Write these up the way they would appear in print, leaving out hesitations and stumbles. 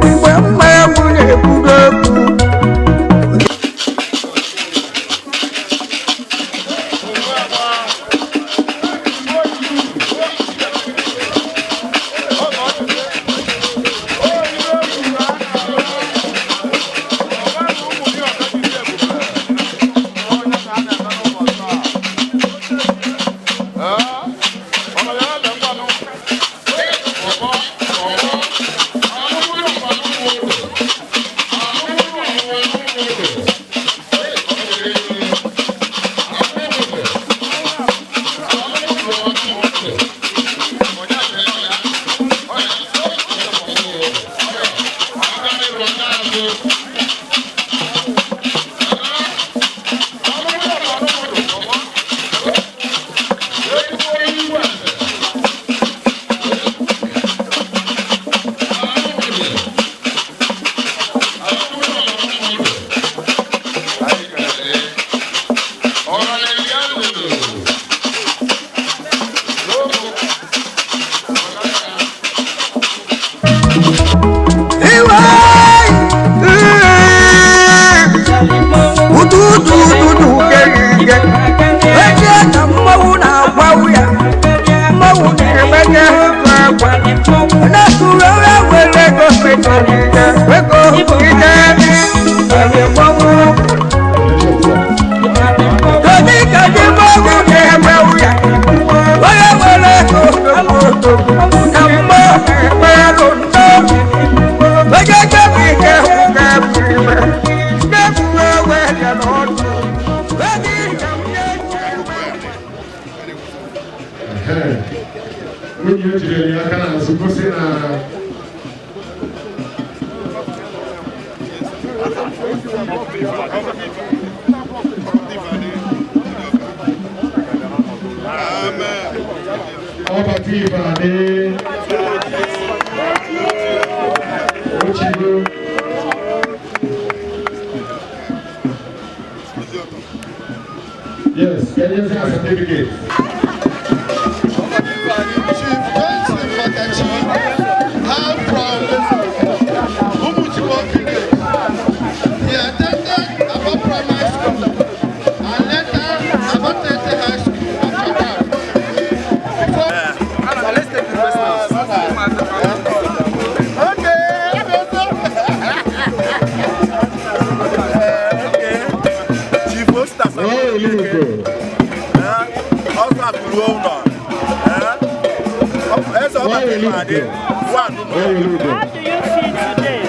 Igbe mmanwụ na-ekwuru okwu. Nwunye o jidere ya aka n'azụ gosi na ọbata ife adị ochigo. Yes, can you see a certificate? Chief Johnson Makachi, hail from Umuchukwu village. He attended Aba Primary School and later Abatete High School at Japan. Before. So let's take the questions. Okay. Okay. Chief Osta. Ọsọ akụrụ ụlọ. Eze ọba dị adị. One. How do you feel today?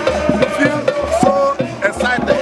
Feel so excited.